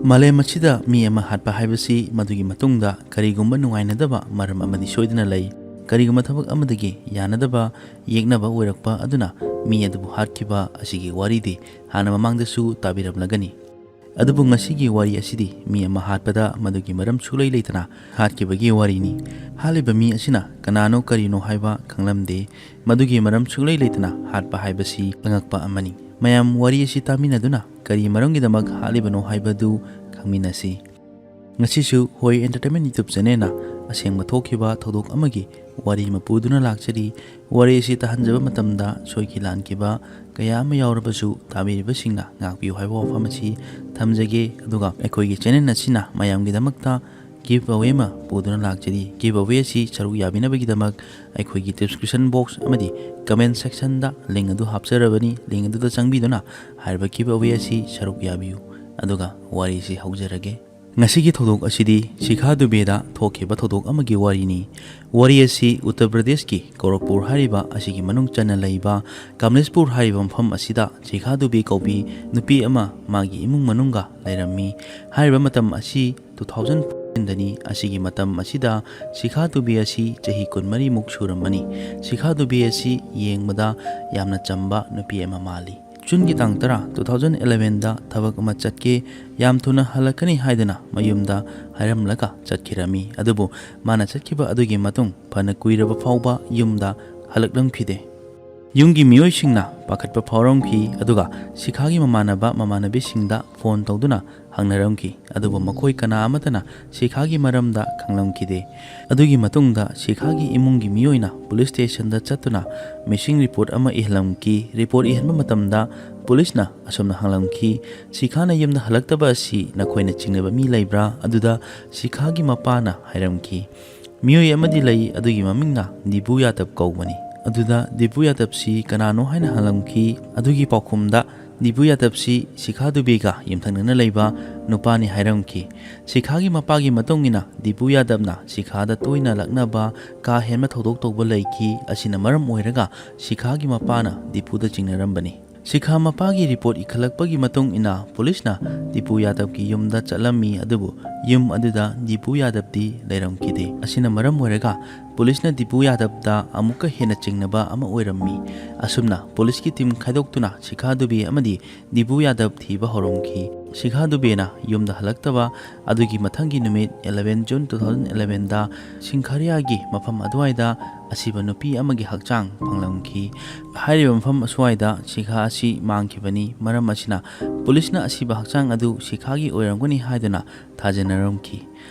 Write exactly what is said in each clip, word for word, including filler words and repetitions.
ꯃꯥꯂꯦꯝ ꯑꯁꯤꯗ ꯃꯤ ꯑꯃ ꯍꯥꯠꯄ ꯍꯥꯏꯕꯁꯤ ꯃꯗꯨꯒꯤ ꯃꯇꯨꯡꯗ ꯀꯔꯤꯒꯨꯝꯕ ꯅꯨꯡꯉꯥꯏꯅꯗꯕ ꯃꯔꯝ ꯑꯃꯗꯤ ꯁꯣꯏꯗꯅ ꯂꯩ꯫ ꯀꯔꯤꯒꯨꯝꯕ ꯊꯕꯛ ꯑꯃꯗꯒꯤ ꯌꯥꯅꯗꯕ, ꯌꯦꯛꯅꯕ ꯑꯣꯏꯔꯛꯄ ꯑꯗꯨꯅ ꯃꯤ ꯑꯗꯨꯕꯨ ꯍꯥꯠꯈꯤꯕ ꯑꯁꯤꯒꯤ ꯋꯥꯔꯤꯗꯤ ꯍꯥꯟꯅ ꯃꯃꯥꯡꯗꯁꯨ ꯇꯥꯕꯤꯔꯝꯂꯒꯅꯤ꯫ ꯑꯗꯨꯕꯨ ꯉꯁꯤꯒꯤ ꯋꯥꯔꯤ ꯑꯁꯤꯗꯤ ꯃꯤ ꯑꯃ ꯍꯥꯠꯄꯗ ꯃꯗꯨꯒꯤ ꯃꯔꯝ ꯁꯨꯛꯂꯩ ꯂꯩꯇꯅ ꯍꯥꯠꯈꯤꯕꯒꯤ ꯋꯥꯔꯤꯅꯤ꯫ ꯍꯥꯠꯂꯤꯕ ꯃꯤ ꯑꯁꯤꯅ ꯀꯅꯥꯅꯣ ꯀꯔꯤꯅꯣ ꯍꯥꯏꯕ ꯈꯪꯂꯝꯗꯦ꯫ ꯃꯗꯨꯒꯤ ꯃꯔꯝ ꯁꯨꯛꯂꯩ ꯂꯩꯇꯅ ꯍꯥꯠꯄ ꯍꯥꯏꯕꯁꯤ ꯑꯉꯛꯄ ꯑꯃꯅꯤ꯫ ꯃꯌꯥꯝ ꯋꯥꯔꯤ ꯑꯁꯤ ꯇꯥꯃꯤꯟꯅꯗꯨꯅ ꯀꯔꯤ ꯃꯔꯝꯒꯤꯗꯃꯛ ꯍꯥꯠꯂꯤꯕꯅꯣ ꯍꯥꯏꯕꯗꯨ ꯈꯪꯃꯤꯟꯅꯁꯤ꯫ ꯉꯁꯤꯁꯨ ꯍꯣꯏ Entertainment YouTube channelꯅ ꯑꯁꯦꯡꯕ ꯊꯣꯛꯈꯤꯕ ꯊꯧꯗꯣꯛ ꯑꯃꯒꯤ ꯋꯥꯔꯤ ꯑꯃ ꯄꯨꯗꯨꯅ ꯂꯥꯛꯆꯔꯤ꯫ ꯋꯥꯔꯤ ꯑꯁꯤ ꯇꯥꯍꯟꯖꯕ ꯃꯇꯝꯗ ꯁꯣꯏꯈꯤ ꯂꯥꯟꯈꯤꯕ ꯀꯌꯥ ꯑꯃ ꯌꯥꯎꯔꯕꯁꯨ ꯇꯥꯕꯤꯔꯤꯕꯁꯤꯡꯅ ꯉꯥꯛꯄꯤꯌꯨ ꯍꯥꯏꯕ ꯋꯥꯐꯝ ꯑꯁꯤ ꯊꯝꯖꯒꯦ꯫ ꯑꯗꯨꯒ ꯑꯩꯈꯣꯏꯒꯤ channel ꯑꯁꯤꯅ ꯃꯌꯥꯝꯒꯤꯗꯃꯛꯇ give away ꯑꯃ ꯄꯨꯗꯨꯅ ꯂꯥꯛꯆꯔꯤ꯫ Give away ꯑꯁꯤ ꯁꯔꯨꯛ ꯌꯥꯕꯤꯅꯕꯒꯤꯗꯃꯛ ꯑꯩꯈꯣꯏꯒꯤ description box ꯑꯃꯗꯤ comment sectionꯗ link ꯑꯗꯨ ꯍꯥꯞꯆꯔꯕꯅꯤ꯫ Link ꯑꯗꯨꯗ ꯆꯪꯕꯤꯗꯨꯅ ꯍꯥꯏꯔꯤꯕ give away ꯑꯁꯤ ꯁꯔꯨꯛ ꯌꯥꯕꯤꯌꯨ꯫ ꯑꯗꯨꯒ ꯋꯥꯔꯤꯁꯤ ꯍꯧꯖꯔꯒꯦ꯫ ꯉꯁꯤꯒꯤ ꯊꯧꯗꯣꯛ ꯑꯁꯤꯗꯤ ꯁꯤꯈꯥ ꯗꯨꯕꯦꯗ ꯊꯣꯛꯈꯤꯕ ꯊꯧꯗꯣꯛ ꯑꯃꯒꯤ ꯋꯥꯔꯤꯅꯤ꯫ ꯋꯥꯔꯤ ꯑꯁꯤ ꯎꯠꯇꯔ ꯄ꯭ꯔꯗꯦꯁꯀꯤ ꯒꯣꯔꯈꯄꯨꯔ ꯍꯥꯏꯔꯤꯕ ꯑꯁꯤꯒꯤ ꯃꯅꯨꯡ ꯆꯟꯅ ꯂꯩꯕ ꯀꯃꯂꯦꯁꯄꯨꯔ ꯍꯥꯏꯔꯤꯕ ꯃꯐꯝ ꯑꯁꯤꯗ ꯁꯤꯈꯥ ꯗꯨꯕꯦ ꯀꯧꯕꯤ ꯅꯨꯄꯤ ꯑꯃ ꯃꯥꯒꯤ ꯏꯃꯨꯡ ꯃꯅꯨꯡꯒ ꯂꯩꯔꯝꯃꯤ꯫ ꯍꯥꯏꯔꯤꯕ ꯃꯇꯝ ꯑꯁꯤ two thousand fourteenꯗꯅꯤ꯫ ꯑꯁꯤꯒꯤ ꯃꯇꯝ ꯑꯁꯤꯗ ꯁꯤꯈꯥ ꯗꯨꯕꯦ ꯑꯁꯤ ꯆꯍꯤ ꯀꯨꯟꯃꯔꯤꯃꯨꯛ ꯁꯨꯔꯝꯃꯅꯤ꯫ ꯁꯤꯈꯥ ꯗꯨꯕꯦ ꯑꯁꯤ ꯌꯦꯡꯕꯗ ꯌꯥꯝꯅ ꯆꯝꯕ ꯅꯨꯄꯤ ꯑꯃ ꯃꯥꯜꯂꯤ꯫ ꯖꯨꯟꯒꯤ ꯇꯥꯡ ꯇꯔꯥ, two thousand elevenꯗ ꯊꯕꯛ ꯑꯃ ꯆꯠꯀꯦ, ꯌꯥꯝ ꯊꯨꯅ ꯍꯜꯂꯛꯀꯅꯤ ꯍꯥꯏꯗꯨꯅ ꯃꯌꯨꯝꯗ ꯍꯥꯏꯔꯝꯂꯒ ꯆꯠꯈꯤꯔꯝꯃꯤ꯫ ꯑꯗꯨꯕꯨ ꯃꯥꯅ ꯆꯠꯈꯤꯕ ꯑꯗꯨꯒꯤ ꯃꯇꯨꯡ ꯐꯅ ꯀꯨꯏꯔꯕ ꯐꯥꯎꯕ ꯌꯨꯝꯗ ꯍꯜꯂꯛꯂꯝꯈꯤꯗꯦ꯫ ꯌꯨꯝꯒꯤ ꯃꯤꯑꯣꯏꯁꯤꯡꯅ ꯄꯥꯈꯠꯄ ꯐꯥꯎꯔꯝꯈꯤ, ꯑꯗꯨꯒ ꯁꯤꯈꯥꯒꯤ ꯃꯃꯥꯟꯅꯕ ꯃꯃꯥꯟꯅꯕꯤꯁꯤꯡꯗ phone ꯇꯧꯗꯨꯅ ꯍꯪꯅꯔꯝꯈꯤ, ꯑꯗꯨꯕꯨ ꯃꯈꯣꯏ ꯀꯅꯥ ꯑꯃꯠꯇꯅ ꯁꯤꯈꯥꯒꯤ ꯃꯔꯝꯗ ꯈꯪꯂꯝꯈꯤꯗꯦ꯫ ꯑꯗꯨꯒꯤ ꯃꯇꯨꯡꯗ ꯁꯤꯈꯥꯒꯤ ꯏꯃꯨꯡꯒꯤ ꯃꯤꯑꯣꯏꯅ police stationꯗ ꯆꯠꯇꯨꯅ missing report ꯑꯃ ꯏꯍꯜꯂꯝꯈꯤ꯫ Report ꯏꯍꯟꯕ ꯃꯇꯝꯗ policeꯅ ꯑꯁꯨꯝꯅ ꯍꯪꯂꯝꯈꯤ, "ꯁꯤꯈꯥꯅ ꯌꯨꯝꯗ ꯍꯜꯂꯛꯇꯕ ꯑꯁꯤ ꯅꯈꯣꯏꯅ ꯆꯤꯡꯅꯕ ꯃꯤ ꯂꯩꯕ꯭ꯔꯥ?" ꯑꯗꯨꯗ ꯁꯤꯈꯥꯒꯤ ꯃꯄꯥꯅ ꯍꯥꯏꯔꯝꯈꯤ, "ꯃꯤꯑꯣꯏ ꯑꯃꯗꯤ ꯂꯩ, ꯑꯗꯨꯒꯤ ꯃꯃꯤꯡꯅ ꯗꯤꯄꯨ ꯌꯥꯗꯕ ꯀꯧꯕꯅꯤ"꯫ ꯑꯗꯨꯗ ꯗꯤꯄꯨ ꯌꯥꯗꯕꯁꯤ ꯀꯅꯥꯅꯣ ꯍꯥꯏꯅ ꯍꯪꯂꯝꯈꯤ꯫ ꯑꯗꯨꯒꯤ ꯄꯥꯎꯈꯨꯝꯗ ꯗꯤꯄꯨ ꯌꯥꯗꯕꯁꯤ ꯁꯤꯈꯥ ꯗꯨꯕꯦꯒ ꯌꯨꯝꯊꯪꯅꯅ ꯂꯩꯕ ꯅꯨꯄꯥꯅꯤ ꯍꯥꯏꯔꯝꯈꯤ꯫ ꯁꯤꯈꯥꯒꯤ ꯃꯄꯥꯒꯤ ꯃꯇꯨꯡ ꯏꯟꯅ ꯗꯤꯄꯨ ꯌꯥꯗꯕꯅ ꯁꯤꯈꯥꯗ ꯇꯣꯏꯅ ꯂꯥꯛꯅꯕ ꯀꯥ ꯍꯦꯟꯕ ꯊꯧꯗꯣꯛ ꯇꯧꯕ ꯂꯩꯈꯤ꯫ ꯑꯁꯤꯅ ꯃꯔꯝ ꯑꯣꯏꯔꯒ ꯁꯤꯈꯥꯒꯤ ꯃꯄꯥꯅ ꯗꯤꯄꯨꯗ ꯆꯤꯡꯅꯔꯝꯕꯅꯤ꯫ ꯁꯤꯈꯥ ꯃꯄꯥꯒꯤ ꯔꯤꯄꯣꯔꯠ ꯏꯈꯠꯂꯛꯄꯒꯤ ꯃꯇꯨꯡ ꯏꯟꯅ ꯄꯨꯂꯤꯁꯅ ꯗꯤꯄꯨ ꯌꯥꯗꯕꯒꯤ ꯌꯨꯝꯗ ꯆꯠꯂꯝꯃꯤ, ꯑꯗꯨꯕꯨ ꯌꯨꯝ ꯑꯗꯨꯗ ꯗꯤꯄꯨ ꯌꯥꯗꯕꯗꯤ ꯂꯩꯔꯝꯈꯤꯗꯦ꯫ ꯑꯁꯤꯅ ꯃꯔꯝ ꯑꯣꯏꯔꯒ ꯄꯨꯂꯤꯁꯅ ꯗꯤꯄꯨ ꯌꯥꯗꯕꯗ ꯑꯃꯨꯛꯀ ꯍꯦꯟꯅ ꯆꯤꯡꯅꯕ ꯑꯃ ꯑꯣꯏꯔꯝꯃꯤ꯫ ꯑꯁꯨꯝꯅ ꯄꯨꯂꯤꯁꯀꯤ ꯇꯤꯝ ꯈꯥꯏꯗꯣꯛꯇꯨꯅ ꯁꯤꯈꯥ ꯗꯨꯕꯦ ꯑꯃꯗꯤ ꯗꯤꯄꯨ ꯌꯥꯗꯕ ꯊꯤꯕ ꯍꯧꯔꯝꯈꯤ꯫ ꯁꯤꯈꯥ ꯗꯨꯕꯦꯅ ꯌꯨꯝꯗ ꯍꯜꯂꯛꯇꯕ ꯑꯗꯨꯒꯤ ꯃꯊꯪꯒꯤ ꯅꯨꯃꯤꯠ eleven June two thousand elevenꯗ ꯁꯤꯡꯈꯥꯔꯤꯌꯥꯒꯤ ꯃꯐꯝ ꯑꯗꯨꯋꯥꯏꯗ ꯑꯁꯤꯕ ꯅꯨꯄꯤ ꯑꯃꯒꯤ ꯍꯛꯆꯥꯡ ꯐꯪꯂꯝꯈꯤ꯫ ꯍꯥꯏꯔꯤꯕ ꯃꯐꯝ ꯑꯁ꯭ꯋꯥꯏꯗ ꯁꯤꯈꯥ ꯑꯁꯤ ꯃꯥꯡꯈꯤꯕꯅꯤ꯫ ꯃꯔꯝ ꯑꯁꯤꯅ ꯄꯨꯂꯤꯁꯅ ꯑꯁꯤꯕ ꯍꯛꯆꯥꯡ ꯑꯗꯨ ꯁꯤꯈꯥꯒꯤ ꯑꯣꯏꯔꯝꯒꯅꯤ ꯍꯥꯏꯗꯨꯅ ꯊꯥꯖꯅꯔꯝꯈꯤ꯫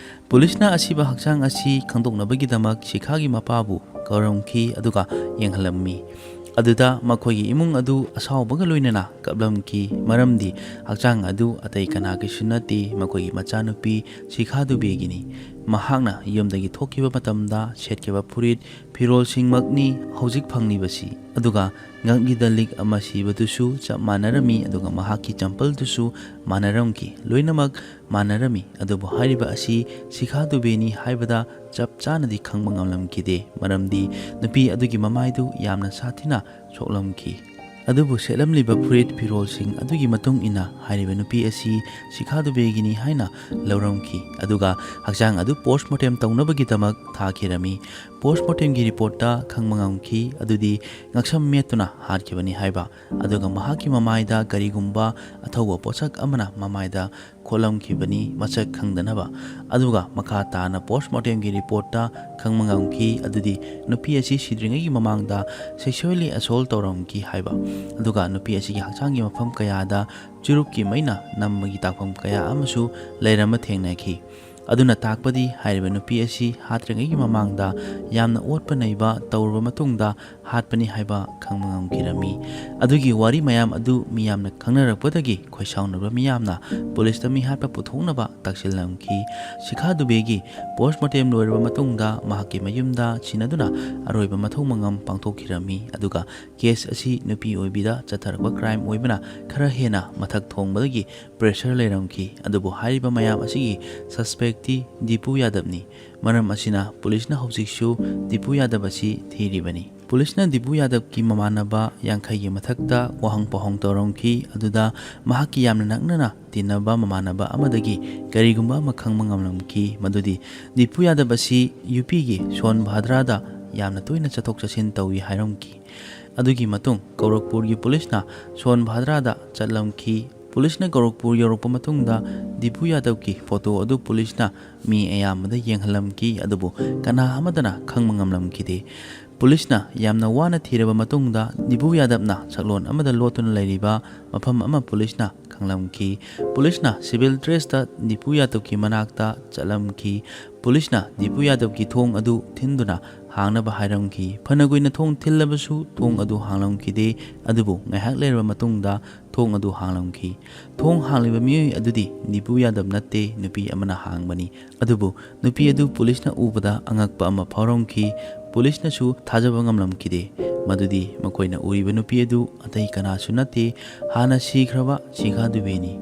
ꯄꯨꯂꯤꯁꯅ ꯑꯁꯤꯕ ꯍꯛꯆꯥꯡ ꯑꯁꯤ ꯈꯪꯗꯣꯛꯅꯕꯒꯤꯗꯃꯛ ꯁꯤꯈꯥꯒꯤ ꯃꯄꯥꯕꯨ ꯀꯧꯔꯝꯈꯤ, ꯑꯗꯨꯒ ꯌꯦꯡꯍꯜꯂꯝꯃꯤ꯫ ꯑꯗꯨꯗ ꯃꯈꯣꯏꯒꯤ ꯏꯃꯨꯡ ꯑꯗꯨ ꯑꯁꯥꯎꯕꯒ ꯂꯣꯏꯅꯅ ꯀꯞꯂꯝꯈꯤ, ꯃꯔꯝꯗꯤ ꯍꯛꯆꯥꯡ ꯑꯗꯨ ꯑꯇꯩ ꯀꯅꯥꯒꯤꯁꯨ ꯅꯠꯇꯦ, ꯃꯈꯣꯏꯒꯤ ꯃꯆꯥꯅꯨꯄꯤ ꯁꯤꯈꯥ ꯗꯨꯕꯦꯒꯤꯅꯤ꯫ ꯃꯍꯥꯛꯅ ꯌꯨꯝꯗꯒꯤ ꯊꯣꯛꯈꯤꯕ ꯃꯇꯝꯗ ꯁꯦꯠꯈꯤꯕ ꯐꯨꯔꯤꯠ ꯐꯤꯔꯣꯜꯁꯤꯡꯃꯛꯅꯤ ꯍꯧꯖꯤꯛ ꯐꯪꯂꯤꯕꯁꯤ, ꯑꯗꯨꯒ ꯉꯛꯂꯤꯗ ꯂꯤꯛ ꯑꯃ ꯁꯤꯕꯗꯨꯁꯨ ꯆꯞ ꯃꯥꯟꯅꯔꯝꯃꯤ, ꯑꯗꯨꯒ ꯃꯍꯥꯛꯀꯤ ꯆꯝꯄꯜꯗꯨꯁꯨ ꯃꯥꯟꯅꯔꯝꯈꯤ꯫ ꯂꯣꯏꯅꯃꯛ ꯃꯥꯟꯅꯔꯝꯃꯤ, ꯑꯗꯨꯕꯨ ꯍꯥꯏꯔꯤꯕ ꯑꯁꯤ ꯁꯤꯈꯥ ꯗꯨꯕꯦꯅꯤ ꯍꯥꯏꯕꯗ ꯆꯞ ꯆꯥꯅꯗꯤ ꯈꯪꯕ ꯉꯝꯂꯝꯈꯤꯗꯦ, ꯃꯔꯝꯗꯤ ꯅꯨꯄꯤ ꯑꯗꯨꯒꯤ ꯃꯃꯥꯏꯗꯨ ꯌꯥꯝꯅ ꯁꯥꯊꯤꯅ ꯁꯣꯛꯂꯝꯈꯤ꯫ ꯑꯗꯨꯕꯨ ꯁꯦꯠꯂꯝꯂꯤꯕ ꯐꯨꯔꯤꯠ ꯐꯤꯔꯣꯜꯁꯤꯡ ꯑꯗꯨꯒꯤ ꯃꯇꯨꯡ ꯏꯟꯅ ꯍꯥꯏꯔꯤꯕ ꯅꯨꯄꯤ ꯑꯁꯤ ꯁꯤꯈꯥ ꯗꯨꯕꯦꯒꯤꯅꯤ ꯍꯥꯏꯅ ꯂꯧꯔꯝꯈꯤ, ꯑꯗꯨꯒ ꯍꯛꯆꯥꯡ ꯑꯗꯨ ꯄꯣꯁꯃꯣꯔꯇꯦꯝ ꯇꯧꯅꯕꯒꯤꯗꯃꯛ ꯊꯥꯈꯤꯔꯝꯃꯤ꯫ ꯄꯣꯁꯃꯣꯔꯇꯦꯝꯒꯤ ꯔꯤꯄꯣꯔꯠꯇ ꯈꯪꯕ ꯉꯝꯈꯤ, ꯑꯗꯨꯗꯤ ꯉꯛꯁꯝ ꯃꯦꯠꯇꯨꯅ ꯍꯥꯠꯈꯤꯕꯅꯤ ꯍꯥꯏꯕ, ꯑꯗꯨꯒ ꯃꯍꯥꯛꯀꯤ ꯃꯃꯥꯏꯗ ꯀꯔꯤꯒꯨꯝꯕ ꯑꯊꯧꯕ ꯄꯣꯠꯁꯛ ꯑꯃꯅ ꯃꯃꯥꯏꯗ ꯈꯣꯠꯂꯝꯈꯤꯕꯅꯤ ꯃꯁꯛ ꯈꯪꯗꯅꯕ꯫ ꯑꯗꯨꯒ ꯃꯈꯥ ꯇꯥꯅ ꯄꯣꯁꯃꯣꯔꯇꯦꯝꯒꯤ ꯔꯤꯄꯣꯔꯠꯇ ꯈꯪꯕ ꯉꯝꯈꯤ, ꯑꯗꯨꯗꯤ ꯅꯨꯄꯤ ꯑꯁꯤ ꯁꯤꯗ꯭ꯔꯤꯉꯩꯒꯤ ꯃꯃꯥꯡꯗ ꯁꯦꯛꯁꯨꯋꯦꯜꯂꯤ ꯑꯁꯣꯜ ꯇꯧꯔꯝꯈꯤ ꯍꯥꯏꯕ, ꯑꯗꯨꯒ ꯅꯨꯄꯤ ꯑꯁꯤꯒꯤ ꯍꯛꯆꯥꯡꯒꯤ ꯃꯐꯝ ꯀꯌꯥꯗ ꯆꯨꯔꯨꯞꯀꯤ ꯃꯩꯅ ꯅꯝꯕꯒꯤ ꯇꯥꯛꯐꯝ ꯀꯌꯥ ꯑꯃꯁꯨ ꯂꯩꯔꯝꯕ ꯊꯦꯡꯅꯈꯤ꯫ ꯑꯗꯨꯅ ꯇꯥꯛꯄꯗꯤ ꯍꯥꯏꯔꯤꯕ ꯅꯨꯄꯤ ꯑꯁꯤ ꯍꯥꯠꯇ꯭ꯔꯤꯉꯩꯒꯤ ꯃꯃꯥꯡꯗ ꯌꯥꯝꯅ ꯑꯣꯠꯄ ꯅꯩꯕ ꯇꯧꯔꯕ ꯃꯇꯨꯡꯗ ꯍꯥꯠꯄꯅꯤ ꯍꯥꯏꯕ ꯈꯪꯕ ꯉꯝꯈꯤꯔꯝꯃꯤ꯫ ꯑꯗꯨꯒꯤ ꯋꯥꯔꯤ ꯃꯌꯥꯝ ꯑꯗꯨ ꯃꯤꯌꯥꯝꯅ ꯈꯪꯅꯔꯛꯄꯗꯒꯤ ꯈꯣꯏꯁꯥꯎꯅꯕ ꯃꯤꯌꯥꯝꯅ ꯄꯨꯂꯤꯁꯇ ꯃꯤꯍꯥꯠꯄ ꯄꯨꯊꯣꯛꯅꯕ ꯇꯛꯁꯤꯜꯂꯝꯈꯤ꯫ ꯁꯤꯈꯥ ꯗꯨꯕꯦꯒꯤ ꯄꯣꯁꯃꯣꯔꯇꯦꯝ ꯂꯣꯏꯔꯕ ꯃꯇꯨꯡꯗ ꯃꯍꯥꯛꯀꯤ ꯃꯌꯨꯝꯗ ꯁꯤꯟꯅꯗꯨꯅ ꯑꯔꯣꯏꯕ ꯃꯊꯧ ꯃꯉꯝ ꯄꯥꯡꯊꯣꯛꯈꯤꯔꯝꯃꯤ꯫ ꯑꯗꯨꯒ ꯀꯦꯁ ꯑꯁꯤ ꯅꯨꯄꯤ ꯑꯣꯏꯕꯤꯗ ꯆꯠꯊꯔꯛꯄ ꯀ꯭ꯔꯥꯏꯝ ꯑꯣꯏꯕꯅ ꯈꯔ ꯍꯦꯟꯅ ꯃꯊꯛ ꯊꯣꯡꯕꯗꯒꯤ ꯄ꯭ꯔꯦꯁꯔ ꯂꯩꯔꯝꯈꯤ꯫ ꯑꯗꯨꯕꯨ ꯍꯥꯏꯔꯤꯕ ꯃꯌꯥꯝ ꯑꯁꯤꯒꯤ ꯁꯁꯄꯦꯛꯇꯤ ꯗꯤꯄꯨ ꯌꯥꯗꯕꯅꯤ꯫ ꯃꯔꯝ ꯑꯁꯤꯅ ꯄꯨꯂꯤꯁꯅ ꯍꯧꯖꯤꯛꯁꯨ ꯗꯤꯄꯨ ꯌꯥꯗꯕ ꯑꯁꯤ ꯊꯤꯔꯤꯕꯅꯤ꯫ ꯄꯨꯂꯤꯁꯅ ꯗꯤꯄꯨ ꯌꯥꯗꯕꯀꯤ ꯃꯃꯥꯟꯅꯕ ꯌꯥꯡꯈꯩꯒꯤ ꯃꯊꯛꯇ ꯋꯥꯍꯪ ꯄꯥꯎꯍꯪ ꯇꯧꯔꯝꯈꯤ꯫ ꯑꯗꯨꯗ ꯃꯍꯥꯛꯀꯤ ꯌꯥꯝꯅ ꯅꯛꯅꯅ ꯇꯤꯟꯅꯕ ꯃꯃꯥꯟꯅꯕ ꯑꯃꯗꯒꯤ ꯀꯔꯤꯒꯨꯝꯕ ꯑꯃ ꯈꯪꯕ ꯉꯝꯂꯝꯈꯤ, ꯃꯗꯨꯗꯤ ꯗꯤꯄꯨ ꯌꯥꯗꯕ ꯑꯁꯤ ꯌꯨ ꯄꯤꯒꯤ ꯁꯣꯟ ꯚꯥꯗ꯭ꯔꯥꯗ ꯌꯥꯝꯅ ꯇꯣꯏꯅ ꯆꯠꯊꯣꯛ ꯆꯠꯁꯤꯟ ꯇꯧꯏ ꯍꯥꯏꯔꯝꯈꯤ꯫ ꯑꯗꯨꯒꯤ ꯃꯇꯨꯡ ꯒꯣꯔꯈꯄꯨꯔꯒꯤ ꯄꯨꯂꯤꯁꯅ ꯁꯣꯟ ꯚꯥꯗ꯭ꯔꯥꯗ ꯆꯠꯂꯝꯈꯤ꯫ ꯄꯨꯂꯤꯁꯅ ꯒꯣꯔꯈꯄꯨꯔ ꯌꯧꯔꯛꯄ ꯃꯇꯨꯡꯗ ꯗꯤꯄꯨ ꯌꯥꯗꯕꯀꯤ ꯐꯣꯇꯣ ꯑꯗꯨ ꯄꯨꯂꯤꯁꯅ ꯃꯤ ꯑꯌꯥꯝꯕꯗ ꯌꯦꯡꯍꯜꯂꯝꯈꯤ, ꯑꯗꯨꯕꯨ ꯀꯅꯥ ꯑꯃꯠꯇꯅ ꯈꯪꯕ ꯉꯝꯂꯝꯈꯤꯗꯦ꯫ ꯄꯨꯂꯤꯁꯅ ꯌꯥꯝꯅ ꯋꯥꯅ ꯊꯤꯔꯕ ꯃꯇꯨꯡꯗ ꯗꯤꯄꯨ ꯌꯥꯗꯕꯅ ꯁꯛꯂꯣꯟ ꯑꯃꯗ ꯂꯣꯠꯇꯨꯅ ꯂꯩꯔꯤꯕ ꯃꯐꯝ ꯑꯃ ꯄꯨꯂꯤꯁꯅ ꯈꯪꯂꯝꯈꯤ꯫ ꯄꯨꯂꯤꯁꯅ ꯁꯤꯚꯤꯜ ꯗ꯭ꯔꯦꯁꯇ ꯗꯤꯄꯨ ꯌꯥꯗꯕꯀꯤ ꯃꯅꯥꯛꯇ ꯆꯠꯂꯝꯈꯤ꯫ ꯄꯨꯂꯤꯁꯅ ꯗꯤꯄꯨ ꯌꯥꯗꯕꯀꯤ ꯊꯣꯡ ꯑꯗꯨ ꯊꯤꯟꯗꯨꯅ ꯍꯥꯡꯅꯕ ꯍꯥꯏꯔꯝꯈꯤ꯫ ꯐꯅ ꯀꯨꯏꯅ ꯊꯣꯡ ꯊꯤꯜꯂꯕꯁꯨ ꯊꯣꯡ ꯑꯗꯨ ꯍꯥꯡꯂꯝꯈꯤꯗꯦ, ꯑꯗꯨꯕꯨ ꯉꯥꯏꯍꯥꯛ ꯂꯩꯔꯕ ꯃꯇꯨꯡꯗ ꯊꯣꯡ ꯑꯗꯨ ꯍꯥꯡꯂꯝꯈꯤ꯫ ꯊꯣꯡ ꯍꯥꯡꯂꯤꯕ ꯃꯤꯑꯣꯏ ꯑꯗꯨꯗꯤ ꯗꯤꯄꯨ ꯌꯥꯗꯕ ꯅꯠꯇꯦ, ꯅꯨꯄꯤ ꯑꯃꯅ ꯍꯥꯡꯕꯅꯤ꯫ ꯑꯗꯨꯕꯨ ꯅꯨꯄꯤ ꯑꯗꯨ ꯄꯨꯂꯤꯁꯅ ꯎꯕꯗ ꯑꯉꯛꯄ ꯑꯃ ꯐꯥꯎꯔꯝꯈꯤ꯫ ꯄꯨꯂꯤꯁꯅꯁꯨ ꯊꯥꯖꯕ ꯉꯝꯂꯝꯈꯤꯗꯦ ꯃꯗꯨꯗꯤ ꯃꯈꯣꯏꯅ ꯎꯔꯤꯕ ꯅꯨꯄꯤ ꯑꯗꯨ ꯑꯇꯩ ꯀꯅꯥꯁꯨ ꯅꯠꯇꯦ, ꯍꯥꯟꯅ ꯁꯤꯈ꯭ꯔꯕ ꯁꯤꯈꯥ ꯗꯨꯕꯦꯅꯤ꯫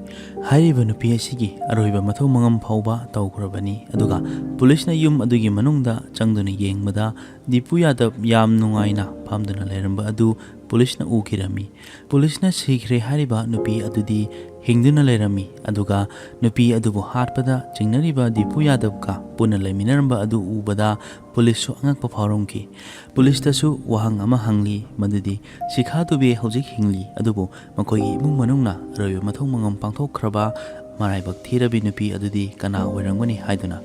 ꯍꯥꯏꯔꯤꯕ ꯅꯨꯄꯤ ꯑꯁꯤꯒꯤ ꯑꯔꯣꯏꯕ ꯃꯊꯧ ꯃꯉꯝ ꯐꯥꯎꯕ ꯇꯧꯈ꯭ꯔꯕꯅꯤ꯫ ꯑꯗꯨꯒ ꯄꯨꯂꯤꯁꯅ ꯌꯨꯝ ꯑꯗꯨꯒꯤ ꯃꯅꯨꯡꯗ ꯆꯪꯗꯨꯅ ꯌꯦꯡꯕꯗ ꯗꯤꯄꯨ ꯌꯥꯗꯕ ꯌꯥꯝ ꯅꯨꯡꯉꯥꯏꯅ ꯐꯝꯗꯨꯅ ꯂꯩꯔꯝꯕ ꯑꯗꯨ ꯄꯨꯂꯤꯁꯅ ꯎꯈꯤꯔꯝꯃꯤ꯫ ꯄꯨꯂꯤꯁꯅ ꯁꯤꯈ꯭ꯔꯦ ꯍꯥꯏꯔꯤꯕ ꯅꯨꯄꯤ ꯑꯗꯨꯗꯤ ꯍꯤꯡꯗꯨꯅ ꯂꯩꯔꯝꯃꯤ, ꯑꯗꯨꯒ ꯅꯨꯄꯤ ꯑꯗꯨꯕꯨ ꯍꯥꯠꯄꯗ ꯆꯤꯡꯅꯔꯤꯕ ꯗꯤꯄꯨ ꯌꯥꯗꯕꯀ ꯄꯨꯟꯅ ꯂꯩꯃꯤꯟꯅꯔꯝꯕ ꯑꯗꯨ ꯎꯕꯗ ꯄꯨꯂꯤꯁꯁꯨ ꯑꯉꯛꯄ ꯐꯥꯎꯔꯝꯈꯤ꯫ ꯄꯨꯂꯤꯁꯇꯁꯨ ꯋꯥꯍꯪ ꯑꯃ ꯍꯪꯂꯤ, ꯃꯗꯨꯗꯤ ꯁꯤꯈꯥ ꯗꯨꯕꯦ ꯍꯧꯖꯤꯛ ꯍꯤꯡꯂꯤ, ꯑꯗꯨꯕꯨ ꯃꯈꯣꯏꯒꯤ ꯏꯃꯨꯡ ꯃꯅꯨꯡꯅ ꯑꯔꯣꯏꯕ ꯃꯊꯧ ꯃꯉꯝ ꯄꯥꯡꯊꯣꯛꯈ꯭ꯔꯕ ꯃꯔꯥꯏꯕꯛ ꯊꯤꯔꯕꯤ ꯅꯨꯄꯤ ꯑꯗꯨꯗꯤ ꯀꯅꯥ ꯑꯣꯏꯔꯝꯒꯅꯤ ꯍꯥꯏꯗꯨꯅ꯫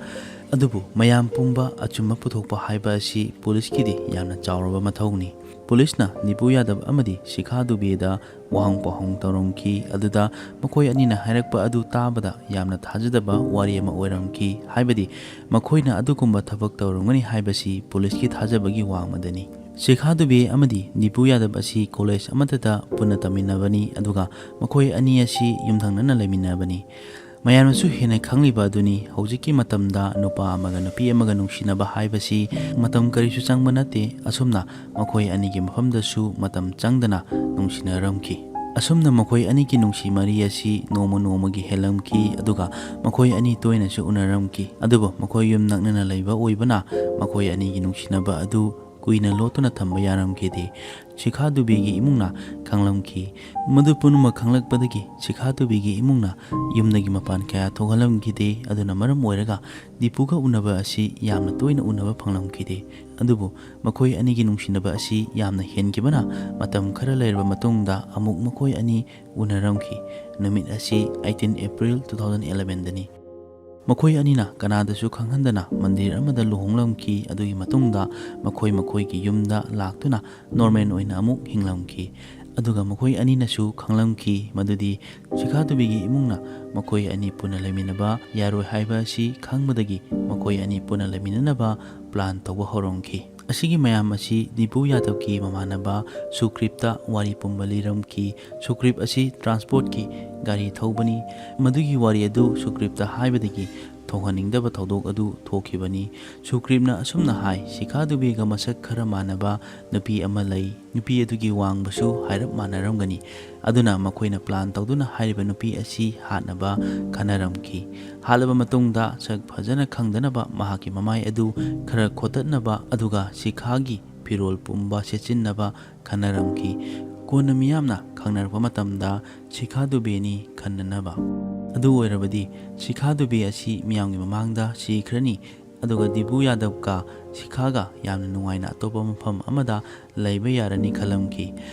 ꯑꯗꯨꯕꯨ ꯃꯌꯥꯝ ꯄꯨꯝꯕ ꯑꯆꯨꯝꯕ ꯄꯨꯊꯣꯛꯄ ꯍꯥꯏꯕ ꯑꯁꯤ ꯄꯨꯂꯤꯁꯀꯤꯗꯤ ꯌꯥꯝꯅ ꯆꯥꯎꯔꯕ ꯃꯊꯧꯅꯤ꯫ ꯄꯨꯂꯤꯁꯅ ꯗꯤꯄꯨ ꯌꯥꯗꯕ ꯑꯃꯗꯤ ꯁꯤꯈꯥ ꯗꯨꯕꯦꯗ ꯋꯥꯍꯪ ꯄꯥꯎꯍꯪ ꯇꯧꯔꯝꯈꯤ꯫ ꯑꯗꯨꯗ ꯃꯈꯣꯏ ꯑꯅꯤꯅ ꯍꯥꯏꯔꯛꯄ ꯑꯗꯨ ꯇꯥꯕꯗ ꯌꯥꯝꯅ ꯊꯥꯖꯗꯕ ꯋꯥꯔꯤ ꯑꯃ ꯑꯣꯏꯔꯝꯈꯤ꯫ ꯍꯥꯏꯕꯗꯤ ꯃꯈꯣꯏꯅ ꯑꯗꯨꯒꯨꯝꯕ ꯊꯕꯛ ꯇꯧꯔꯝꯒꯅꯤ ꯍꯥꯏꯕꯁꯤ ꯄꯨꯂꯤꯁꯀꯤ ꯊꯥꯖꯕꯒꯤ ꯋꯥꯡꯃꯗꯅꯤ꯫ ꯁꯤꯈꯥ ꯗꯨꯕꯦ ꯑꯃꯗꯤ ꯗꯤꯄꯨ ꯌꯥꯗꯕ ꯑꯁꯤ ꯀꯣꯂꯦꯖ ꯑꯃꯠꯇꯗ ꯄꯨꯟꯅ ꯇꯝꯃꯤꯟꯅꯕꯅꯤ, ꯑꯗꯨꯒ ꯃꯈꯣꯏ ꯑꯅꯤ ꯑꯁꯤ ꯌꯨꯝꯊꯪꯅꯅ ꯂꯩꯃꯤꯟꯅꯕꯅꯤ꯫ ꯃꯌꯥꯝꯅꯁꯨ ꯍꯦꯟꯅ ꯈꯪꯂꯤꯕ ꯑꯗꯨꯅꯤ, ꯍꯧꯖꯤꯛꯀꯤ ꯃꯇꯝꯗ ꯅꯨꯄꯥ ꯑꯃꯒ ꯅꯨꯄꯤ ꯑꯃꯒ ꯅꯨꯡꯁꯤꯅꯕ ꯍꯥꯏꯕꯁꯤ ꯃꯇꯝ ꯀꯔꯤꯁꯨ ꯆꯪꯕ ꯅꯠꯇꯦ꯫ ꯑꯁꯨꯝꯅ ꯃꯈꯣꯏ ꯑꯅꯤꯒꯤ ꯃꯐꯝꯗꯁꯨ ꯃꯇꯝ ꯆꯪꯗꯅ ꯅꯨꯡꯁꯤꯅꯔꯝꯈꯤ꯫ ꯑꯁꯨꯝꯅ ꯃꯈꯣꯏ ꯑꯅꯤꯒꯤ ꯅꯨꯡꯁꯤ ꯃꯔꯤ ꯑꯁꯤ ꯅꯣꯡꯃ ꯅꯣꯡꯃꯒꯤ ꯍꯦꯜꯂꯝꯈꯤ, ꯑꯗꯨꯒ ꯃꯈꯣꯏ ꯑꯅꯤ ꯇꯣꯏꯅꯁꯨ ꯎꯅꯔꯝꯈꯤ꯫ ꯑꯗꯨꯕꯨ ꯃꯈꯣꯏ ꯌꯨꯝ ꯅꯛꯅꯅ ꯂꯩꯕ ꯑꯣꯏꯕꯅ ꯃꯈꯣꯏ ꯑꯅꯤꯒꯤ ꯅꯨꯡꯁꯤꯅꯕ ꯑꯗꯨ ꯀꯨꯏꯅ ꯂꯣꯠꯇꯨꯅ ꯊꯝꯕ ꯌꯥꯔꯝꯈꯤꯗꯦ꯫ ꯁꯤꯈꯥ ꯗꯨꯕꯦꯒꯤ ꯏꯃꯨꯡꯅ ꯈꯪꯂꯝꯈꯤ꯫ ꯃꯗꯨ ꯄꯨꯝꯅꯃꯛ ꯈꯪꯂꯛꯄꯗꯒꯤ ꯁꯤꯈꯥ ꯗꯨꯕꯦꯒꯤ ꯏꯃꯨꯡꯅ ꯌꯨꯝꯗꯒꯤ ꯃꯄꯥꯟ ꯀꯌꯥ ꯊꯣꯛꯍꯜꯂꯝꯈꯤꯗꯦ꯫ ꯑꯗꯨꯅ ꯃꯔꯝ ꯑꯣꯏꯔꯒ ꯗꯤꯄꯨꯒ ꯎꯅꯕ ꯑꯁꯤ ꯌꯥꯝꯅ ꯇꯣꯏꯅ ꯎꯅꯕ ꯐꯪꯂꯝꯈꯤꯗꯦ꯫ ꯑꯗꯨꯕꯨ ꯃꯈꯣꯏ ꯑꯅꯤꯒꯤ ꯅꯨꯡꯁꯤꯅꯕ ꯑꯁꯤ ꯌꯥꯝꯅ ꯍꯦꯟꯈꯤꯕꯅ ꯃꯇꯝ ꯈꯔ ꯂꯩꯔꯕ ꯃꯇꯨꯡꯗ ꯑꯃꯨꯛ ꯃꯈꯣꯏ ꯑꯅꯤ ꯎꯅꯔꯝꯈꯤ꯫ ꯅꯨꯃꯤꯠ ꯑꯁꯤ eighteen April two thousand elevenꯗꯅꯤ꯫ ꯃꯈꯣꯏ ꯑꯅꯤꯅ ꯀꯅꯥꯗꯁꯨ ꯈꯪꯍꯟꯗꯅ ꯃꯟꯗꯤꯔ ꯑꯃꯗ ꯂꯨꯍꯣꯡꯂꯝꯈꯤ꯫ ꯑꯗꯨꯒꯤ ꯃꯇꯨꯡꯗ ꯃꯈꯣꯏ ꯃꯈꯣꯏꯒꯤ ꯌꯨꯝꯗ ꯂꯥꯛꯇꯨꯅ ꯅꯣꯔꯃꯦꯜ ꯑꯣꯏꯅ ꯑꯃꯨꯛ ꯍꯤꯡꯂꯝꯈꯤ꯫ ꯑꯗꯨꯒ ꯃꯈꯣꯏ ꯑꯅꯤꯅꯁꯨ ꯈꯪꯂꯝꯈꯤ ꯃꯗꯨꯗꯤ ꯁꯤꯈꯥ ꯗꯨꯕꯦꯒꯤ ꯏꯃꯨꯡꯅ ꯃꯈꯣꯏ ꯑꯅꯤ ꯄꯨꯟꯅ ꯂꯩꯃꯤꯟꯅꯕ ꯌꯥꯔꯣꯏ ꯍꯥꯏꯕ ꯑꯁꯤ ꯈꯪꯕꯗꯒꯤ ꯃꯈꯣꯏ ꯑꯅꯤ ꯄꯨꯟꯅ ꯂꯩꯃꯤꯟꯅꯅꯕ ꯄ꯭ꯂꯥꯟ ꯇꯧꯕ ꯍꯧꯔꯝꯈꯤ꯫ ꯑꯁꯤꯒꯤ ꯃꯌꯥꯝ ꯑꯁꯤ ꯗꯤꯄꯨ ꯌꯥꯗꯕꯀꯤ ꯃꯃꯥꯟꯅꯕ ꯁꯨꯒ꯭ꯔꯤꯞꯇ ꯋꯥꯔꯤ ꯄꯨꯝꯕ ꯂꯤꯔꯝꯈꯤ꯫ ꯁꯨꯒ꯭ꯔꯤꯞ ꯑꯁꯤ ꯇ꯭ꯔꯥꯟꯁꯄꯣꯔꯠꯀꯤ ꯒꯥꯔꯤ ꯊꯧꯕꯅꯤ꯫ ꯃꯗꯨꯒꯤ ꯋꯥꯔꯤ ꯑꯗꯨ ꯁꯨꯒ꯭ꯔꯤꯞꯇ ꯍꯥꯏꯕꯗꯒꯤ ꯊꯣꯛꯍꯟꯅꯤꯡꯗꯕ ꯊꯧꯗꯣꯛ ꯑꯗꯨ ꯊꯣꯛꯈꯤꯕꯅꯤ꯫ ꯁꯨꯒ꯭ꯔꯤꯞꯅ ꯑꯁꯨꯝꯅ ꯍꯥꯏ, ꯁꯤꯈꯥ ꯗꯨꯕꯦꯒ ꯃꯁꯛ ꯈꯔ ꯃꯥꯟꯅꯕ ꯅꯨꯄꯤ ꯑꯃ ꯂꯩ꯫ ꯅꯨꯄꯤ ꯑꯗꯨꯒꯤ ꯋꯥꯡꯕꯁꯨ ꯍꯥꯏꯔꯞ ꯃꯥꯟꯅꯔꯝꯒꯅꯤ꯫ ꯑꯗꯨꯅ ꯃꯈꯣꯏꯅ ꯄ꯭ꯂꯥꯟ ꯇꯧꯗꯨꯅ ꯍꯥꯏꯔꯤꯕ ꯅꯨꯄꯤ ꯑꯁꯤ ꯍꯥꯠꯅꯕ ꯈꯟꯅꯔꯝꯈꯤ꯫ ꯍꯥꯠꯂꯕ ꯃꯇꯨꯡꯗ ꯁꯛ ꯐꯖꯅ ꯈꯪꯗꯅꯕ ꯃꯍꯥꯛꯀꯤ ꯃꯃꯥꯏ ꯑꯗꯨ ꯈꯔ ꯈꯣꯠꯇꯠꯅꯕ ꯑꯗꯨꯒ ꯁꯤꯈꯥꯒꯤ ꯐꯤꯔꯣꯜ ꯄꯨꯝꯕ ꯁꯦꯠꯆꯤꯟꯅꯕ ꯈꯟꯅꯔꯝꯈꯤ꯫ ꯀꯣꯟꯅ ꯃꯤꯌꯥꯝꯅ ꯈꯪꯅꯔꯛꯄ ꯃꯇꯝꯗ ꯁꯤꯈꯥ ꯗꯨꯕꯦꯅꯤ ꯈꯟꯅꯅꯕ꯫ ꯑꯗꯨ ꯑꯣꯏꯔꯕꯗꯤ ꯁꯤꯈꯥ ꯗꯨꯕꯦ ꯑꯁꯤ ꯃꯤꯌꯥꯝꯒꯤ ꯃꯃꯥꯡꯗ ꯁꯤꯈ꯭ꯔꯅꯤ꯫ ꯑꯗꯨꯒ ꯗꯤꯄꯨ ꯌꯥꯗꯕꯀ ꯁꯤꯈꯥꯒ ꯌꯥꯝꯅ ꯅꯨꯡꯉꯥꯏꯅ ꯑꯇꯣꯞꯄ ꯃꯐꯝ ꯑꯃꯗ ꯂꯩꯕ ꯌꯥꯔꯅꯤ ꯈꯜꯂꯝꯈꯤ꯫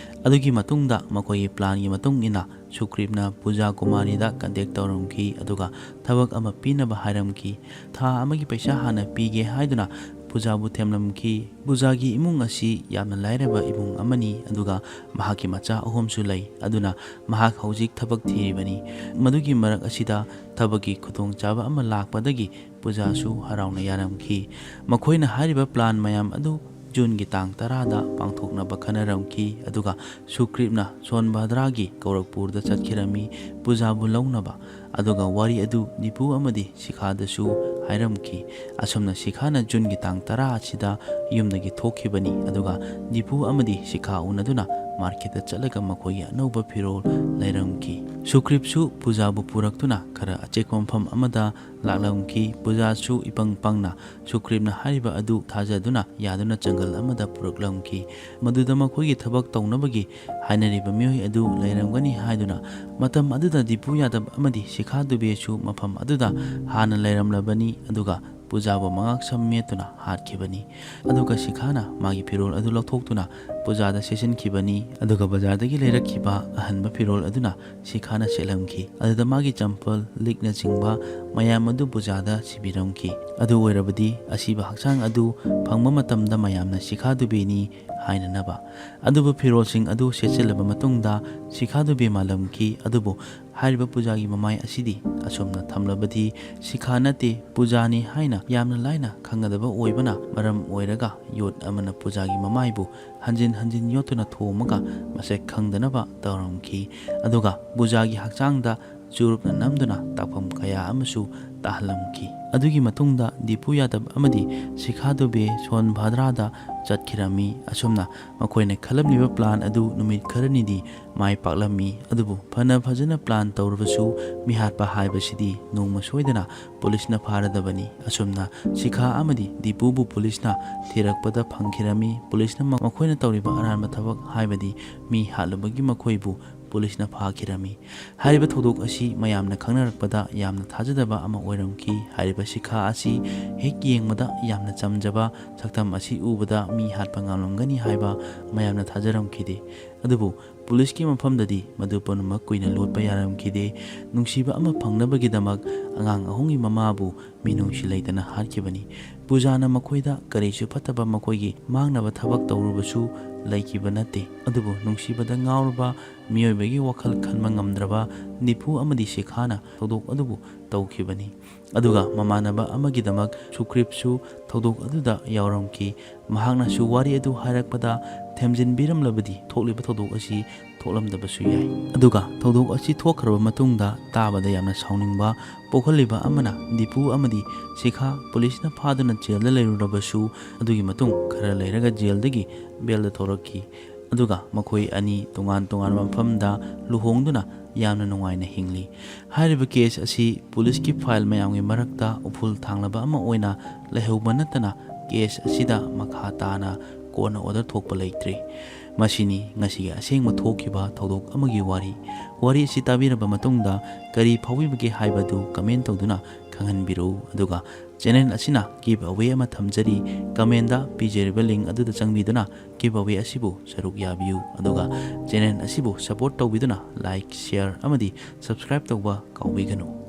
ꯑꯗꯨꯒꯤ ꯃꯇꯨꯡꯗ ꯃꯈꯣꯏꯒꯤ ꯄ꯭ꯂꯥꯟꯒꯤ ꯃꯇꯨꯡ ꯏꯟꯅ ꯁꯨꯒ꯭ꯔꯤꯞꯅ ꯄꯨꯖꯥ ꯀꯨꯃꯥꯔꯤꯗ ꯀꯟꯇꯦꯛ ꯇꯧꯔꯝꯈꯤ, ꯑꯗꯨꯒ ꯊꯕꯛ ꯑꯃ ꯄꯤꯅꯕ ꯍꯥꯏꯔꯝꯈꯤ꯫ ꯊꯥ ꯑꯃꯒꯤ ꯄꯩꯁꯥ ꯍꯥꯟꯅ ꯄꯤꯒꯦ ꯍꯥꯏꯗꯨꯅ ꯄꯨꯖꯥꯕꯨ ꯊꯦꯝꯂꯝꯈꯤ꯫ ꯄꯨꯖꯥꯒꯤ ꯏꯃꯨꯡ ꯑꯁꯤ ꯌꯥꯝꯅ ꯂꯥꯏꯔꯕ ꯏꯃꯨꯡ ꯑꯃꯅꯤ, ꯑꯗꯨꯒ ꯃꯍꯥꯛꯀꯤ ꯃꯆꯥ ꯑꯍꯨꯝꯁꯨ ꯂꯩ꯫ ꯑꯗꯨꯅ ꯃꯍꯥꯛ ꯍꯧꯖꯤꯛ ꯊꯕꯛ ꯊꯤꯔꯤꯕꯅꯤ꯫ ꯃꯗꯨꯒꯤ ꯃꯔꯛ ꯑꯁꯤꯗ ꯊꯕꯛꯀꯤ ꯈꯨꯗꯣꯡꯆꯥꯕ ꯑꯃ ꯂꯥꯛꯄꯗꯒꯤ ꯄꯨꯖꯥꯁꯨ ꯍꯔꯥꯎꯅ ꯌꯥꯔꯝꯈꯤ꯫ ꯃꯈꯣꯏꯅ ꯍꯥꯏꯔꯤꯕ ꯄ꯭ꯂꯥꯟ ꯃꯌꯥꯝ ꯑꯗꯨ ꯖꯨꯟꯒꯤ ꯇꯥꯡ ꯇꯔꯥꯗ ꯄꯥꯡꯊꯣꯛꯅꯕ ꯈꯟꯅꯔꯝꯈꯤ, ꯑꯗꯨꯒ ꯁꯨꯒ꯭ꯔꯤꯞꯅ ꯁꯣꯟꯚꯗ꯭ꯔꯥꯒꯤ ꯒꯣꯔꯈꯄꯨꯔꯗ ꯆꯠꯈꯤꯔꯝꯃꯤ ꯄꯨꯖꯥꯕꯨ ꯂꯧꯅꯕ꯫ ꯑꯗꯨꯒ ꯋꯥꯔꯤ ꯑꯗꯨ ꯗꯤꯄꯨ ꯑꯃꯗꯤ ꯁꯤꯈꯥꯗꯁꯨ ꯍꯥꯏꯔꯝꯈꯤ꯫ ꯑꯁꯨꯝꯅ ꯁꯤꯈꯥꯅ ꯖꯨꯟꯒꯤ ꯇꯥꯡ ꯇꯔꯥ ꯑꯁꯤꯗ ꯌꯨꯝꯗꯒꯤ ꯊꯣꯛꯈꯤꯕꯅꯤ, ꯑꯗꯨꯒ ꯗꯤꯄꯨ ꯑꯃꯗꯤ ꯁꯤꯈꯥ ꯎꯅꯗꯨꯅ ꯃꯥꯔꯀꯦꯠꯇ ꯆꯠꯂꯒ ꯃꯈꯣꯏꯒꯤ ꯑꯅꯧꯕ ꯐꯤꯔꯣꯜ ꯂꯩꯔꯝꯈꯤ꯫ ꯁꯨꯒ꯭ꯔꯤꯞꯁꯨ ꯄꯨꯖꯥꯕꯨ ꯄꯨꯔꯛꯇꯨꯅ ꯈꯔ ꯑꯆꯦꯛꯄ ꯃꯐꯝ ꯑꯃꯗ ꯂꯥꯛꯂꯝꯈꯤ꯫ ꯄꯨꯖꯥꯁꯨ ꯏꯄꯪ ꯄꯪꯅ ꯁꯨꯒ꯭ꯔꯤꯞꯅ ꯍꯥꯏꯔꯤꯕ ꯑꯗꯨ ꯊꯥꯖꯗꯨꯅ ꯌꯥꯗꯨꯅ ꯖꯪꯒꯜ ꯑꯃꯗ ꯄꯨꯔꯛꯂꯝꯈꯤ꯫ ꯃꯗꯨꯗ ꯃꯈꯣꯏꯒꯤ ꯊꯕꯛ ꯇꯧꯅꯕꯒꯤ ꯍꯥꯏꯅꯔꯤꯕ ꯃꯤꯑꯣꯏ ꯑꯗꯨ ꯂꯩꯔꯝꯒꯅꯤ ꯍꯥꯏꯗꯨꯅ, ꯃꯇꯝ ꯑꯗꯨꯗ ꯗꯤꯄꯨ ꯌꯥꯗꯕ ꯑꯃꯗꯤ ꯁꯤꯈꯥ ꯗꯨꯕꯦꯁꯨ ꯃꯐꯝ ꯑꯗꯨꯗ ꯍꯥꯟꯅ ꯂꯩꯔꯝꯂꯕꯅꯤ, ꯑꯗꯨꯒ ꯄꯨꯖꯥꯕꯨ ꯃꯉꯥꯛ ꯁꯝ ꯃꯦꯠꯇꯨꯅ ꯍꯥꯠꯈꯤꯕꯅꯤ꯫ ꯑꯗꯨꯒ ꯁꯤꯈꯥꯅ ꯃꯥꯒꯤ ꯐꯤꯔꯣꯜ ꯑꯗꯨ ꯂꯧꯊꯣꯛꯇꯨꯅ ꯄꯨꯖꯥꯗ ꯁꯦꯠꯆꯤꯟꯈꯤꯕꯅꯤ꯫ ꯑꯗꯨꯒ ꯕꯖꯥꯔꯗꯒꯤ ꯂꯩꯔꯛꯈꯤꯕ ꯑꯍꯟꯕ ꯐꯤꯔꯣꯜ ꯑꯗꯨꯅ ꯁꯤꯈꯥꯅ ꯁꯦꯠꯂꯝꯈꯤ꯫ ꯑꯗꯨꯗ ꯃꯥꯒꯤ ꯆꯝꯄꯜ, ꯂꯤꯛꯅꯆꯤꯡꯕ ꯃꯌꯥꯝ ꯑꯗꯨ ꯄꯨꯖꯥꯗ ꯁꯤꯕꯤꯔꯝꯈꯤ꯫ ꯑꯗꯨ ꯑꯣꯏꯔꯕꯗꯤ ꯑꯁꯤꯕ ꯍꯛꯆꯥꯡ ꯑꯗꯨ ꯐꯪꯕ ꯃꯇꯝꯗ ꯃꯌꯥꯝꯅ ꯁꯤꯈꯥ ꯗꯨꯕꯦꯅꯤ ꯍꯥꯏꯅꯅꯕ꯫ ꯑꯗꯨꯕꯨ ꯐꯤꯔꯣꯜꯁꯤꯡ ꯑꯗꯨ ꯁꯦꯠꯆꯤꯜꯂꯕ ꯃꯇꯨꯡꯗ ꯁꯤꯈꯥ ꯗꯨꯕꯦ ꯃꯥꯜꯂꯝꯈꯤ꯫ ꯑꯗꯨꯕꯨ ꯍꯥꯏꯔꯤꯕ ꯄꯨꯖꯥꯒꯤ ꯃꯃꯥꯏ ꯑꯁꯤꯗꯤ ꯑꯁꯨꯝꯅ ꯊꯝꯂꯕꯗꯤ ꯁꯤꯈꯥ ꯅꯠꯇꯦ, ꯄꯨꯖꯥꯅꯤ ꯍꯥꯏꯅ ꯌꯥꯝꯅ ꯂꯥꯏꯅ ꯈꯪꯒꯗꯕ ꯑꯣꯏꯕꯅ ꯃꯔꯝ ꯑꯣꯏꯔꯒ, ꯌꯣꯠ ꯑꯃꯅ ꯄꯨꯖꯥꯒꯤ ꯃꯃꯥꯏꯕꯨ ꯍꯟꯖꯤꯟ ꯍꯟꯖꯤꯟ ꯌꯣꯠꯇꯨꯅ ꯊꯣꯝꯃꯒ ꯃꯁꯛ ꯈꯪꯗꯅꯕ ꯇꯧꯔꯝꯈꯤ꯫ ꯑꯗꯨꯒ ꯄꯨꯖꯥꯒꯤ ꯍꯛꯆꯥꯡꯗ ꯆꯨꯔꯨꯞꯅ ꯅꯝꯗꯨꯅ ꯇꯥꯛꯐꯝ ꯀꯌꯥ ꯑꯃꯁꯨ ꯇꯥꯍꯜꯂꯝꯈꯤ꯫ ꯑꯗꯨꯒꯤ ꯃꯇꯨꯡꯗ ꯗꯤꯄꯨ ꯌꯥꯗꯕ ꯑꯃꯗꯤ ꯁꯤꯈꯥ ꯗꯨꯕꯦ ꯁꯣꯟ ꯚꯥꯗ꯭ꯔꯥꯗ ꯆꯠꯈꯤꯔꯝꯃꯤ꯫ ꯑꯁꯨꯝꯅ ꯃꯈꯣꯏꯅ ꯈꯜꯂꯝꯂꯤꯕ ꯄ꯭ꯂꯥꯟ ꯑꯗꯨ ꯅꯨꯃꯤꯠ ꯈꯔꯅꯤꯗꯤ ꯃꯥꯏ ꯄꯥꯛꯂꯝꯃꯤ꯫ ꯑꯗꯨꯕꯨ ꯐꯅ ꯐꯖꯅ ꯄ꯭ꯂꯥꯟ ꯇꯧꯔꯕꯁꯨ ꯃꯤꯍꯥꯠꯄ ꯍꯥꯏꯕꯁꯤꯗꯤ ꯅꯣꯡꯃ ꯁꯣꯏꯗꯅ ꯄꯨꯂꯤꯁꯅ ꯐꯥꯔꯗꯕꯅꯤ꯫ ꯑꯁꯨꯝꯅ ꯁꯤꯈꯥ ꯑꯃꯗꯤ ꯗꯤꯄꯨꯕꯨ ꯄꯨꯂꯤꯁꯅ ꯊꯤꯔꯛꯄꯗ ꯐꯪꯈꯤꯔꯝꯃꯤ꯫ ꯄꯨꯂꯤꯁꯅ ꯃꯈꯣꯏꯅ ꯇꯧꯔꯤꯕ ꯑꯔꯥꯟꯕ ꯊꯕꯛ, ꯍꯥꯏꯕꯗꯤ ꯃꯤ ꯍꯥꯠꯂꯨꯕꯒꯤ ꯃꯈꯣꯏꯕꯨ ꯄꯨꯂꯤꯁꯅ ꯐꯥꯈꯤꯔꯝꯃꯤ꯫ ꯍꯥꯏꯔꯤꯕ ꯊꯧꯗꯣꯛ ꯑꯁꯤ ꯃꯌꯥꯝꯅ ꯈꯪꯅꯔꯛꯄꯗ ꯌꯥꯝꯅ ꯊꯥꯖꯗꯕ ꯑꯃ ꯑꯣꯏꯔꯝꯈꯤ꯫ ꯍꯥꯏꯔꯤꯕ ꯁꯤꯈꯥ ꯑꯁꯤ ꯍꯦꯛ ꯌꯦꯡꯕꯗ ꯌꯥꯝꯅ ꯆꯝꯖꯕ ꯁꯛꯇꯝ ꯑꯁꯤ ꯎꯕꯗ ꯃꯤ ꯍꯥꯠꯄ ꯉꯝꯂꯝꯒꯅꯤ ꯍꯥꯏꯕ ꯃꯌꯥꯝꯅ ꯊꯥꯖꯔꯝꯈꯤꯗꯦ꯫ ꯑꯗꯨꯕꯨ ꯄꯨꯂꯤꯁꯀꯤ ꯃꯐꯝꯗꯗꯤ ꯃꯗꯨ ꯄꯨꯝꯅꯃꯛ ꯀꯨꯏꯅ ꯂꯣꯠꯄ ꯌꯥꯔꯝꯈꯤꯗꯦ꯫ ꯅꯨꯡꯁꯤꯕ ꯑꯃ ꯐꯪꯅꯕꯒꯤꯗꯃꯛ ꯑꯉꯥꯡ ꯑꯍꯨꯝꯒꯤ ꯃꯃꯥꯕꯨ ꯃꯤꯅꯨꯡꯁꯤ ꯂꯩꯇꯅ ꯍꯥꯠꯈꯤꯕꯅꯤ꯫ ꯄꯨꯖꯥꯅ ꯃꯈꯣꯏꯗ ꯀꯔꯤꯁꯨ ꯐꯠꯇꯕ, ꯃꯈꯣꯏꯒꯤ ꯃꯥꯡꯅꯕ ꯊꯕꯛ ꯇꯧꯔꯨꯕꯁꯨ ꯂꯩꯈꯤꯕ ꯅꯠꯇꯦ꯫ ꯑꯗꯨꯕꯨ ꯅꯨꯡꯁꯤꯕꯗ ꯉꯥꯎꯔꯕ, ꯃꯤꯑꯣꯏꯕꯒꯤ ꯋꯥꯈꯜ ꯈꯟꯕ ꯉꯝꯗ꯭ꯔꯕ ꯗꯤꯄꯨ ꯑꯃꯗꯤ ꯁꯤꯈꯥꯅ ꯊꯧꯗꯣꯛ ꯑꯗꯨꯕꯨ ꯇꯧꯈꯤꯕꯅꯤ꯫ ꯑꯗꯨꯒ ꯃꯃꯥꯟꯅꯕ ꯑꯃꯒꯤꯗꯃꯛ ꯁꯨꯒ꯭ꯔꯤꯞꯁꯨ ꯊꯧꯗꯣꯛ ꯑꯗꯨꯗ ꯌꯥꯎꯔꯝꯈꯤ꯫ ꯃꯍꯥꯛꯅꯁꯨ ꯋꯥꯔꯤ ꯑꯗꯨ ꯍꯥꯏꯔꯛꯄꯗ ꯊꯦꯝꯖꯤꯟꯕꯤꯔꯝꯂꯕꯗꯤ ꯊꯣꯛꯂꯤꯕ ꯊꯧꯗꯣꯛ ꯑꯁꯤ ꯊꯣꯛꯂꯝꯗꯕꯁꯨ ꯌꯥꯏ꯫ ꯑꯗꯨꯒ ꯊꯧꯗꯣꯛ ꯑꯁꯤ ꯊꯣꯛꯈ꯭ꯔꯕ ꯃꯇꯨꯡꯗ ꯇꯥꯕꯗ ꯌꯥꯝꯅ ꯁꯥꯎꯅꯤꯡꯕ ꯄꯣꯛꯍꯜꯂꯤꯕ ꯑꯃꯅ ꯗꯤꯄꯨ ꯑꯃꯗꯤ ꯁꯤꯈꯥ ꯄꯨꯂꯤꯁꯅ ꯐꯥꯗꯨꯅ ꯖꯦꯜꯗ ꯂꯩꯔꯨꯔꯕꯁꯨ, ꯑꯗꯨꯒꯤ ꯃꯇꯨꯡ ꯈꯔ ꯂꯩꯔꯒ ꯖꯦꯜꯗꯒꯤ ꯕꯦꯜꯗ ꯊꯣꯔꯛꯈꯤ꯫ ꯑꯗꯨꯒ ꯃꯈꯣꯏ ꯑꯅꯤ ꯇꯣꯉꯥꯟ ꯇꯣꯉꯥꯟꯕ ꯃꯐꯝꯗ ꯂꯨꯍꯣꯡꯗꯨꯅ ꯌꯥꯝꯅ ꯅꯨꯡꯉꯥꯏꯅ ꯍꯤꯡꯂꯤ꯫ ꯍꯥꯏꯔꯤꯕ ꯀꯦꯁ ꯑꯁꯤ ꯄꯨꯂꯤꯁꯀꯤ ꯐꯥꯏꯜ ꯃꯌꯥꯝꯒꯤ ꯃꯔꯛꯇ ꯎꯐꯨꯜ ꯊꯥꯡꯂꯕ ꯑꯃ ꯑꯣꯏꯅ ꯂꯩꯍꯧꯕ ꯅꯠꯇꯅ ꯀꯦꯁ ꯑꯁꯤꯗ ꯃꯈꯥ ꯇꯥꯅ ꯀꯣꯔꯠꯅ ꯑꯣꯔꯗꯔ ꯊꯣꯛꯄ ꯂꯩꯇ꯭ꯔꯤ꯫ ꯃꯁꯤꯅꯤ ꯉꯁꯤꯒꯤ ꯑꯁꯦꯡꯕ ꯊꯣꯛꯈꯤꯕ ꯊꯧꯗꯣꯛ ꯑꯃꯒꯤ ꯋꯥꯔꯤ꯫ ꯋꯥꯔꯤ ꯑꯁꯤ ꯇꯥꯕꯤꯔꯕ ꯃꯇꯨꯡꯗ ꯀꯔꯤ ꯐꯥꯎꯕꯤꯕꯒꯦ ꯍꯥꯏꯕꯗꯨ ꯀꯃꯦꯟ ꯇꯧꯗꯨꯅ ꯈꯪꯍꯟꯕꯤꯔꯛꯎ꯫ ꯑꯗꯨꯒ ꯆꯦꯅꯦꯜ ꯑꯁꯤꯅ ꯒꯤꯐ ꯑꯋꯦ ꯑꯃ ꯊꯝꯖꯔꯤ꯫ ꯀꯃꯦꯟꯗ ꯄꯤꯖꯔꯤꯕ ꯂꯤꯡ ꯑꯗꯨꯗ ꯆꯪꯕꯤꯗꯨꯅ ꯒꯤꯐ ꯑꯋꯦ ꯑꯁꯤꯕꯨ ꯁꯔꯨꯛ ꯌꯥꯕꯤꯌꯨ꯫ ꯑꯗꯨꯒ ꯆꯦꯅꯦꯜ ꯑꯁꯤꯕꯨ ꯁꯄꯣꯔꯠ ꯇꯧꯕꯤꯗꯨꯅ ꯂꯥꯏꯛ, ꯁꯤꯌꯔ ꯑꯃꯗꯤ ꯁꯕꯁꯀ꯭ꯔꯥꯏꯕ ꯇꯧꯕ ꯀꯥꯎꯕꯤꯒꯅꯨ꯫